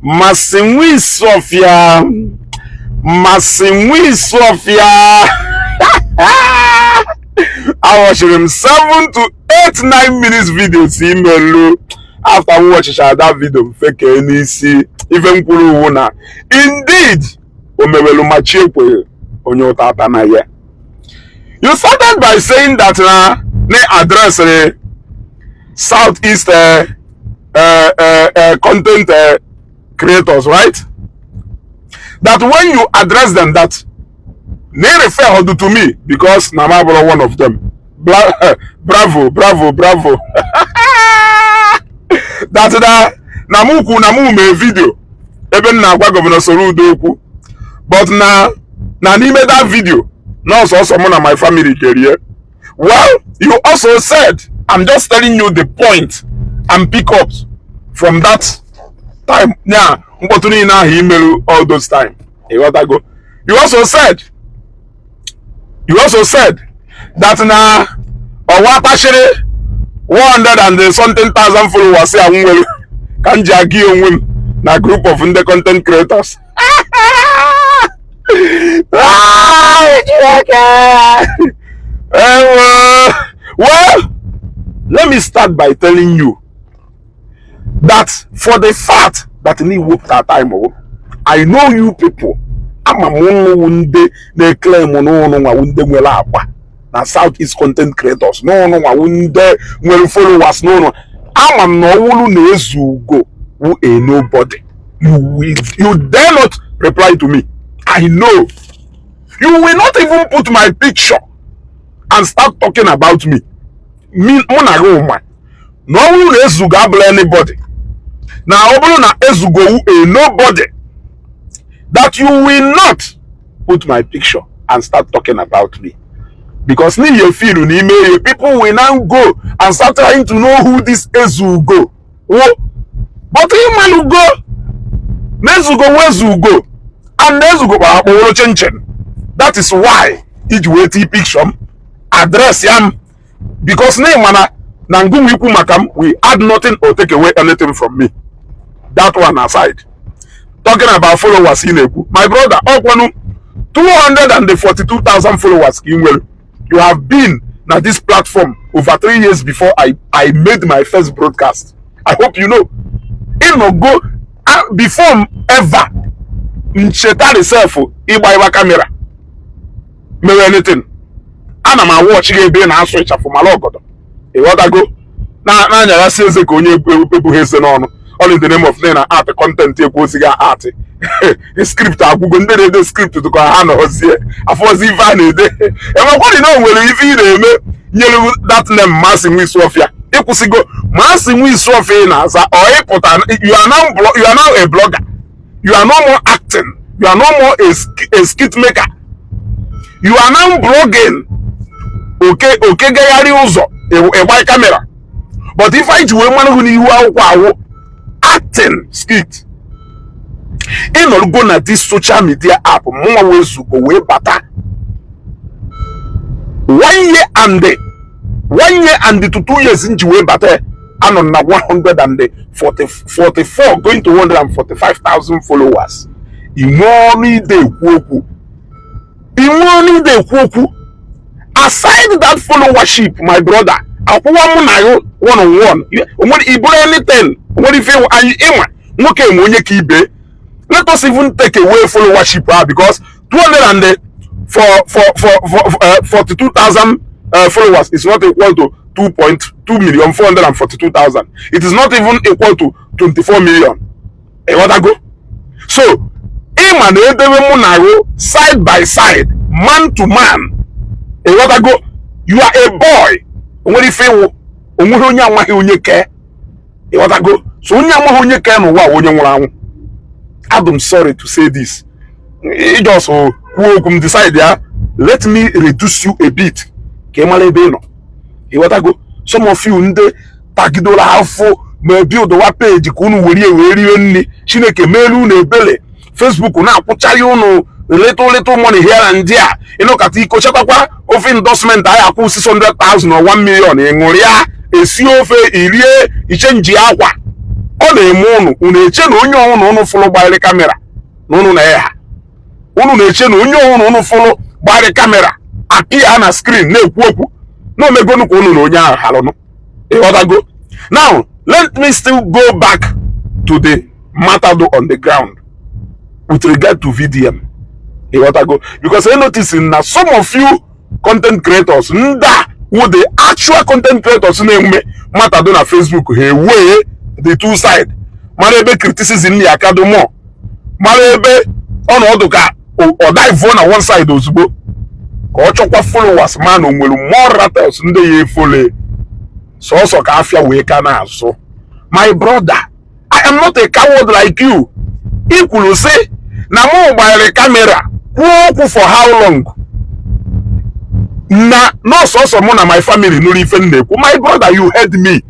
Masị nwa Isuofia, Masị nwa Isuofia, awatchiri m 7 to 8 9 minutes videos imelu. After m watchichara that video, m fekee n'isi. Ife m kwuru uwu na indeed o mewelu ma chi ekweghị onye ụta ata na ya. You started by saying that na address Southeast content creators, right? That when you address them, that they refer to me because na m abụrụ one of them. Bravo, bravo, bravo. That na mụ kwu na mụ mee video ebe m na-agwa Governor Soludo okwu, but na n'ime that video na ọsọsọ mụ na my family kerie. Well, you also said, I'm just telling you the point and pick ups from that time, nya mkpọtụ niile ahụ imerụ all those time, ịghọtago? You also said that na ọwa kpachiri 100 and something thousand followers ya nwere ka m ji aga onwe m na group of ndị content creators. Ah, Chineke. Ewo. Well, let me start by telling you that for the fact that na iwepụta time o, I know you people. Ama m ụnụ ndị na-eclaim n'ụnụ nwawu ndị nwere agba na South East content creators, n'ụnụ nwawu ndị nwere followers n'ụnụ. Ama m na ọwụlụ na Ezugo wu a nobody, you dare not reply to me. I know you will not even put my picture and start talking about me. Mụ na gị ụma na ọ bụrụ na Ezugo abụla anybody, na ọ bụrụ na Ezugo wu a nobody, that you will not put my picture and start talking about me, because n'ihi efiru n'ime ihe, people will now go and start trying to know who this Ezugo wo. But ịmalugo na Ezugo wu Ezugo, and na Ezugo kpara akpọworo chinchin. That is why iji wee tii picture m, address ya m, because na ịma na ngụnwa ikwu maka m we add nothing or take away anything from me. That one aside, talking about followers ị na-ekwu, my brother, ọkwanụ 242,000 followers ka ị nwere. You have been na this platform over 3 years before I made my first broadcast. I hope you know. Ịnọgo before m ever ncheta self ịgba ịgba camera mere anything. Ana m awatch gị ebe ị na-asụ ịchafụ mara ọgọdọ, ịghọtago? Na-anyarasị eze ka onye ebughị eze n'ọnụ, all in the name of na art content. Ekwu ozi ga art script agwụgo, ndị na-ede script dịka ha nọzie afọzi ife a na-ede. Enwekwari na o nwere ife ị na-eme nyere that name Masị Nwa Isuofia. Ịkwụsịgo Masị Nwa Isuofia ị na-aza ọ ịpụta. You are now a blogger. You are no more acting. You are no more a skit maker. You are now blogging. Oke oke gagharị ụzọ ịgba camera, but ife anyị ji wee mara hụ n'ihu akwụkwọ awụ acting skit. Ịnọrụgo na this social media app, mụnwa wee zugo wee bata one year and to 2 years nji wee bata, anọ na 144 going to 145,000 followers. Inwe ọnụ ide ekwu okwu, inwe ọnụ ide ekwu okwu. Aside that followership, my brother, akwụwa mụ na gị one on one, onwere iburu anything, onwere ife anyị ịma nwoke nwe onye ka ibe. Let us even take away followership ah, because 200 and for 42,000 followers is not equal to 2.2 million 442,000. It is not even equal to 24 million, ịghọtago? So ịma na edebe mụ na gị side by side, man to man, ịghọtago? You are a boy. Onwere ife ịwụ, onweghị onye amaghị onye kee, ịghọtago? So onye amaghị onye kee n'ụwa onye nwụrụ anwụ. I'm sorry to say this. Ị just kwuo okwu m decide ya, let me reduce you a bit ka ị mara ebe ị nọ, ịghọtago? Some of you ndị tagidoro afọ ma build wa page ka unu were wee rie nri, Chineke meelu unu ebele, Facebook na-akwụchaghị unu little little money here and there. Ịnọkọta ikochatakwa ofe endorsement anyị akwụ 600,000 or 1 million, ị ṅụrịa, esi ofe irie, ichange akwa. Ọ na-eme ụnụ, unu eche na onye ọnwụ na ụnụ fụlụ gbanyere camera na ụnụ na ya, unu na-eche na onye ọnwụ na ụnụ fụlụ gbanyere camera apịa na screen na-ekwu okwu na omegonu ka unu na onye ahụ halụnụ. Ịghọtago? Now let me still go back to the matter though on the ground with regard to VDM. Ịghọtago? Because I notice na some of you content creators, ndị a wụ the actual content creators na-enwe matter do na Facebook, ha ewee the two side, mara ebe criticism ya akado more, mara ebe ọnọdụ ka ọ dive na one side ozugbo ka ọ chọkwa followers, ma na o nwere more ratels ndị ya efole sọsọ ka afịa wee ka na-azụ. My brother, I am not a coward like you. I kwuru sị na mụ gbanyere camera kwuo okwu for how long, na nọọsọsọ mụ na my family nụrụ ife m na-ekwu. My brother, you heard me.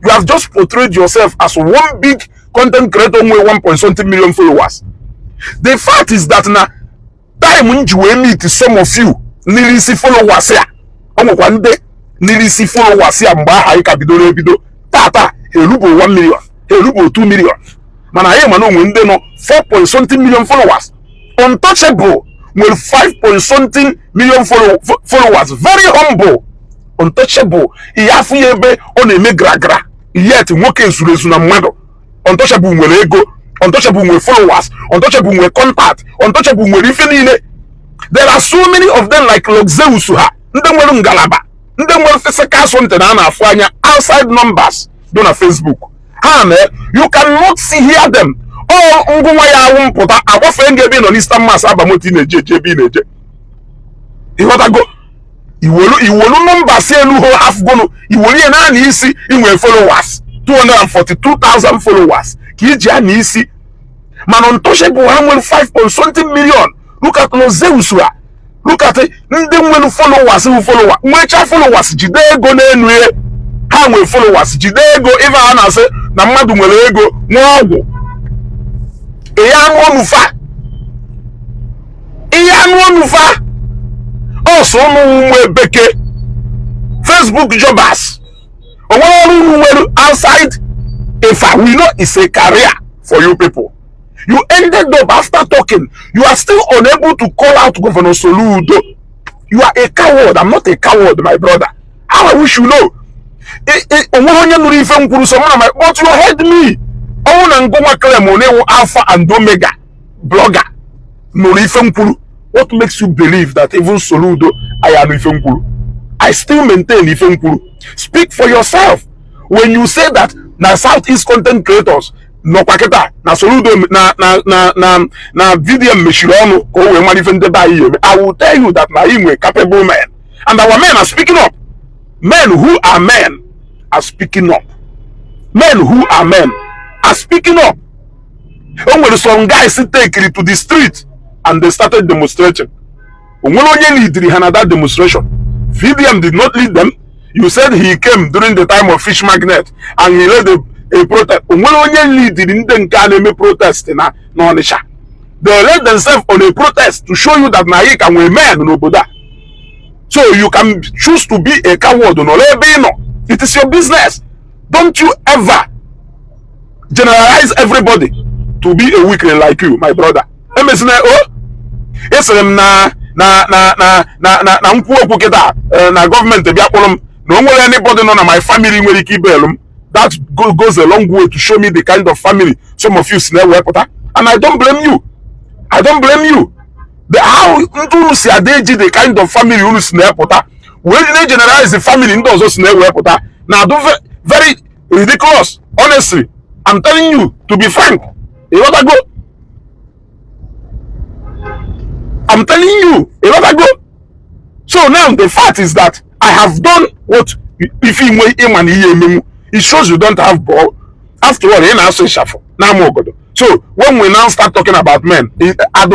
You have just portrayed yourself as one big content creator nwe 1 point something million followers. The fact is that na time m ji wee meet some of you n'iri isi followers ya, ọ nwekwa ndị n'iri isi followers ya mgbe aha anyị ka bidoro ebido. Tata ha erubo 1 million, ha erubo 2 million, mana anyị ma na onwe ndị nọ 4 point something million followers. Untouchable nwere 5 point something million followers, very humble. Untouchable, ihe afụ ya ebe ọ na-eme gra gra, yet nwoke zuru ezu na mmadụ. Untouchable nwere ego, Untouchable nwere followers, Untouchable nwere contact, Untouchable nwere ife niile. There are so many of them like Luxeus, ha ndị nwere ngalaba, ndị nwere physical something a na-afụ anya outside numbers do na Facebook ha na you cannot see, hear them. Ọ ngụnwa ya awụ mpụta agbafee nga ebe ị nọ n'Eastern Mass aba moto ị na-eje eje ebe ị na-eje. Ịghọtago? Iwolu iwolu nọmba si elu ho afụgonu, iwolu ya naanị isi inwe followers 242,000 followers ka iji a na isi, mana Untouchable ha nwere 5 point something million. Look at Lozeus ha, look at ndị nwere followers wụ follower nwecha followers jide ego n'elu ya. Ha nwere followers jide ego. Ife a na-asị na mmadụ nwere ego nwee ọgwụ, ihe anụ ọnụfa, ihe anụ ọnụfa ọsọ ụnụ ụmụ ebeke Facebook jobbers, o nwere ọrụ unu nwere outside if we know it's a career for you people. You ended up, after talking, you are still unable to call out Governor Soludo. You are a coward. I'm not a coward, my brother. How I wish you know onweghị onye nụrụ ife m kwuru so mụ na my, but you heard me. Ọnwụ na ngụnwa claim na-ewu alpha and omega blogger nụrụ ife m kwuru, what makes you believe that even Soludo aya ife m kwuru? I still maintain ife m kwuru. Speak for yourself when you say that na Southeast content creators nọkwa kịta na Soludo na VDM mechiri ọnụ ka o wee mara ife ndebe anyị eme. I will tell you that na anyị nwere capable men and our men are speaking up. Men who are men are speaking up. Men who are men are speaking up. O nwere some guys take to the street and they started demonstrating. O nwere onye leadiri ha na that demonstration? VDM did not lead them. You said he came during the time of fish magnet and he led a protest. O nwere onye leadiri ndị nke a na-eme protest na n'Ọnịsha? They led themselves on a protest to show you that na anyị ka nwee men n'obodo a. So you can choose to be a coward nọrọ ebe ị nọ. It is your business. Don't you ever generalize everybody to be a weakling like you, my brother. Emesina o esịrị m na nkwu okwu kịta na gọọmenti bịa kpụrụ m na o nwere anybody nọ na my family nwere ike ibelu m. That goes a long way to show me the kind of family some of you si na-ewepụta, and I don't blame you. I don't blame you. The how ndị unu si ada eji the kind of family unu si na-epụta wee na-generalize the family ndị ọzọ si na-ewepụta na adụ very ridiculous. Honestly, I'm telling you, to be frank, ịghọtago? I'm telling you, ịghọtago? So now the fact is that I have done what ife inwe ịma na ihe emenwu. It shows you don't have ball. After all, ị na-asụ ịchafụ na-ama ogodo. So when we now start talking about men, I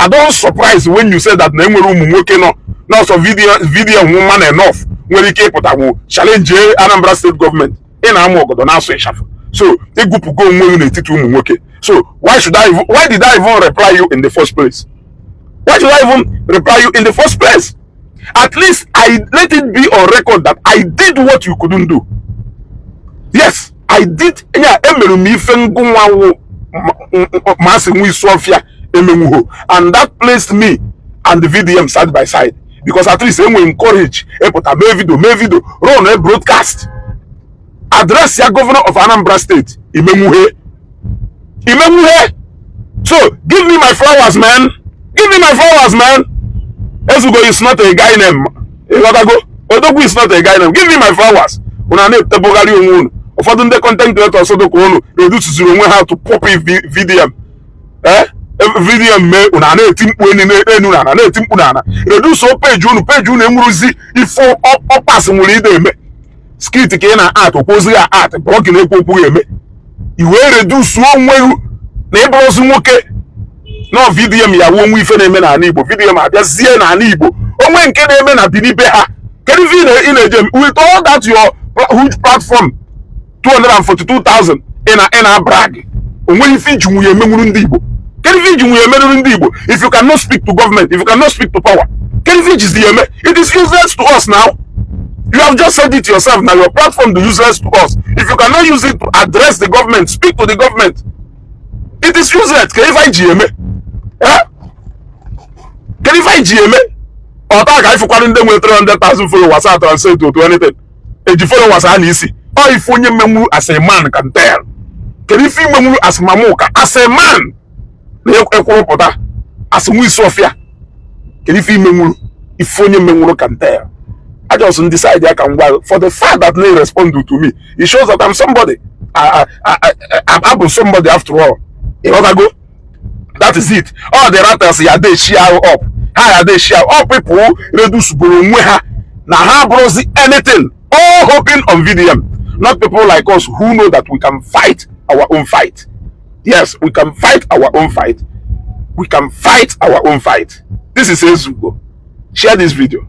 don't surprise when you say that na enwere ụmụ nwoke nọ nọọsọ video video woman enough nwere ike ịpụtanwu challenge Anambra State government. Ị na-ama ogodo na-asụ ịchafụ, so ịgụpụgo onwe gị n'etiti ụmụ nwoke. So why should I even, why did I even reply you in the first place? Why should I even reply you in the first place? At least I let it be on record that I did what you couldn't do. Yes, I did ya. Emere m ife ngụnwa ma asị nwa isi ọfịa emenwuho, and that placed me and the VDM side by side, because at least enwere encourage ịpụta mee video run a broadcast, address ya governor of Anambra State. Imenwuhe, imenwuhe. So give me my flowers, man. Give me my flowers, man. Ezugo is not a guy name. Ịghọtago? Odogwu is not a guy name. Give me my flowers. Unu na-etebụgharị onwe unu. Ụfọdụ ndị content creators dịka unu reduceziri onwe ha to pop VDM. Eh, VDM mee, unu a na-eti mkpu enu enu na na-eti mkpu n'ala. Reduce page unu, page unu enwerozi ife ọpas nwere ide eme skit ka ị na art okwozi ya art blọk na-ekwu okwu ya eme. I wee reduce onwe gị na ịbụrụzi nwoke na VDM ya wuo onwe ife na-eme n'ala Igbo. VDM abịazie n'ala Igbo, onwe nke na-eme na Benin be ha. Kedu ife ị na-eje with all that your huge platform, 242,000 ị na brag? Onweghị ife iji nwunye emenwuru ndị Igbo. Kedu ife iji nwunye emeruru ndị Igbo if you cannot speak to government, if you cannot speak to power? Kedu ife ijizi ya eme? It is useless to us now. You have just said it yourself now. Your platform is useless to us if you cannot use it to address the government, speak to the government. It is useless. Kedu ife anyị ji eme? Eh? Kedu ife anyị ji eme? Ọta ka ifụkwara ndị nwere 300,000 followers a translate to anything eji followers a na-isi ọ ife onye mmenwuru as a man can tell. Kedu ife imenwuru as mamuka, as a man na ekwurụpụta as nwa isi ọfịa? Kedu ife imenwuru? Ife onye mmenwuru can tell. I just decide ya ka m gwa. For the fact that they respond to me, it shows that I'm somebody. I bụ somebody after all. Ịghọtago? That is it. All the ratters ya dey share up, ha ya dey share all people reduce bụrụ onwe ha na ha bụrụzi anything, all hoping on VDM, not people like us who know that we can fight our own fight. Yes, we can fight our own fight. We can fight our own fight. This is Ezugo. Share this video.